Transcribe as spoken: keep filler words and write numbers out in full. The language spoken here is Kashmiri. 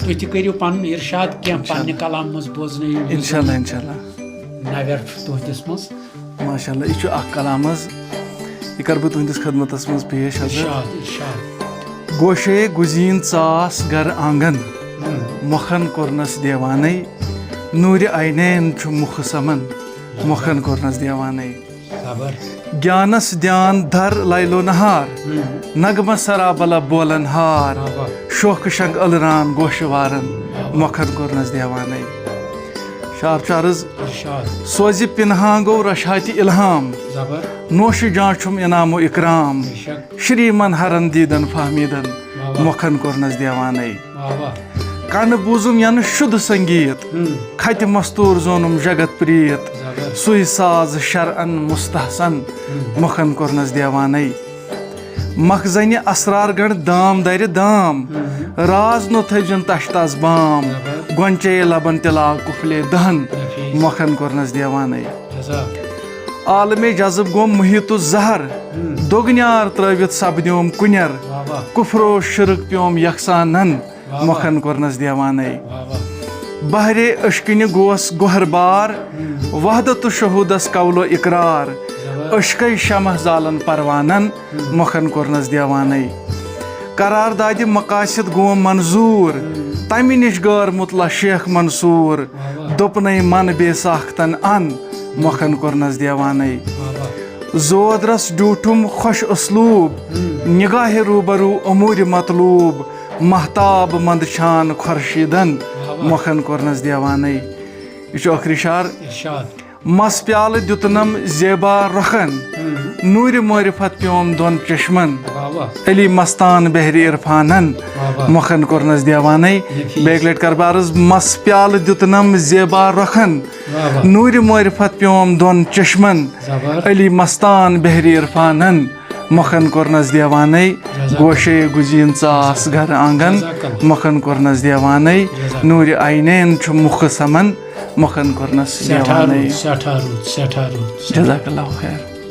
تُہۍ تہِ کٔرِو پَنُن اِرشاد کینٛہہ اِنشاء پننہِ اللہ۔ کلامہٕ منٛز بوزنٲیِو، یُس اِنشاء اللہ، زَن اِنشاء اللہ۔ نَوٮ۪ر چھُ تُہٕنٛدِس منٛز۔ ماشاء اللہ، یہِ چھُ اَکھ کلام حظ، یہِ کَرٕ بہٕ تُہٕنٛدِس خدمتَس منٛز پیش حضرت۔ اِرشاد، اِرشاد۔ گوشے گُزیٖن ژاس گَرٕ آنٛگَن، ہُم۔ مۄکھَن کوٚرنَس دیوانَے، نوٗرِ عینین چھُ مُکھٕ سَمَن، مۄکھَن کوٚرنَس دیوانَے۔ زبر۔ گیانس دیان در لیلو نہار، ہم۔ نغمہ سرابلہ بولن ہار، واہ واہ۔ شوخ شنگ الران گوشوارن، واہ واہ۔ مۄکھن کوٚرنس دیوانَے۔ شعر چھُ عرض، ارشاد۔ سوزِ پنہان گوٚو رشہاتِ الہام، زبر۔ نوشہِ جاں چھُم انعام و اکرام، بے شک۔ شریمن ہرن دیدن فہمیدن، واہ واہ۔ مۄکھن کوٚرنس دیوانَے۔ واہ واہ۔ کنہٕ بوٗزُم ینہٕ شُدھ سنگیت، ہم۔ کھتہِ مستور زونُم جگت پریت، زبر۔ سُے ساز شرعن مستحسن، ہم۔ مۄکھن کوٚرنس دیوانَے۔ مخزنہِ اسرار گنڈ دام درِ دام، ہم۔ راز نو تھٲوزن تش تس بام، زبر۔ گۄنچے لبن تلاو کفلے دہن، نفیس۔ مۄکھن کوٚرنس دیوانَے۔ جزاک۔ عالمِ جذب گوم محیط الزہر، ہم۔ دوگنیار ترٲوِتھ سپدیوم کُنیر، واہ واہ۔ کفر و شرک پیوم یکسانن، واہ واہ۔ مۄکھن کوٚرنس دیوانَے۔ واہ واہ۔ بحرِ عشقنہِ گوس گوہر بار، ہم۔ وحدت و شہودس قول و اقرار، زبر۔ عشقے شمع زالن پروانن، ہم۔ مۄکھن کوٚرنس دیوانَے۔ قرار دادِ مقاصد گوم منظور، ہم۔ تمہِ نِش غٲر مطلع شیخ منصور، واہ واہ۔ دوٚپنَے من بے ساختن ان، مۄکھن کوٚرنس دیوانَے۔ واہ واہ۔ زود رس ڈیوٗٹھُم خۄش اسلوب، ہم۔ نگاہِ روبرو امورِ مطلوب، مہتاب مند چھان خورشیدن، واہ واہ۔ مۄکھن کوٚرنس دیوانَے۔ یہِ چھُ ٲخری شعر۔ ارشاد۔ مس پیالہٕ دیُتنم زیبا رۄخن، ہم۔ نوٗرِ معرفت پیوم دۄن چشمن، واہ واہ۔ علی مستان بحرِ عرفانن، واہ واہ۔ مۄکھن کوٚرنس دیوانَے۔ نفیس۔ بیٚیہِ اکہِ لٹہِ کرٕ بہٕ عرض، مس پیالہٕ دیُتنم زیبا رۄخن، واہ واہ۔ نوٗرِ معرفت پیوم دۄن چشمن، زبر۔ علی مستان بحرِ عرفانن، مۄکھن کوٚرنس دیوانَے۔ جزاک۔ گوشے گُزیٖن ژاس جزاک۔ گرٕ آنٛگن، جزاک اللہ۔ مۄکھن کوٚرنس دیوانَے۔ جزاک۔ نوٗرِ عینین چھُ مُکھٕ سَمن، مۄکھن کوٚرنس سٮ۪ٹھاہ دیوانَے۔ رُت، سٮ۪ٹھاہ رُت، سٮ۪ٹھاہ رُت۔ جزاک اللہ خیر۔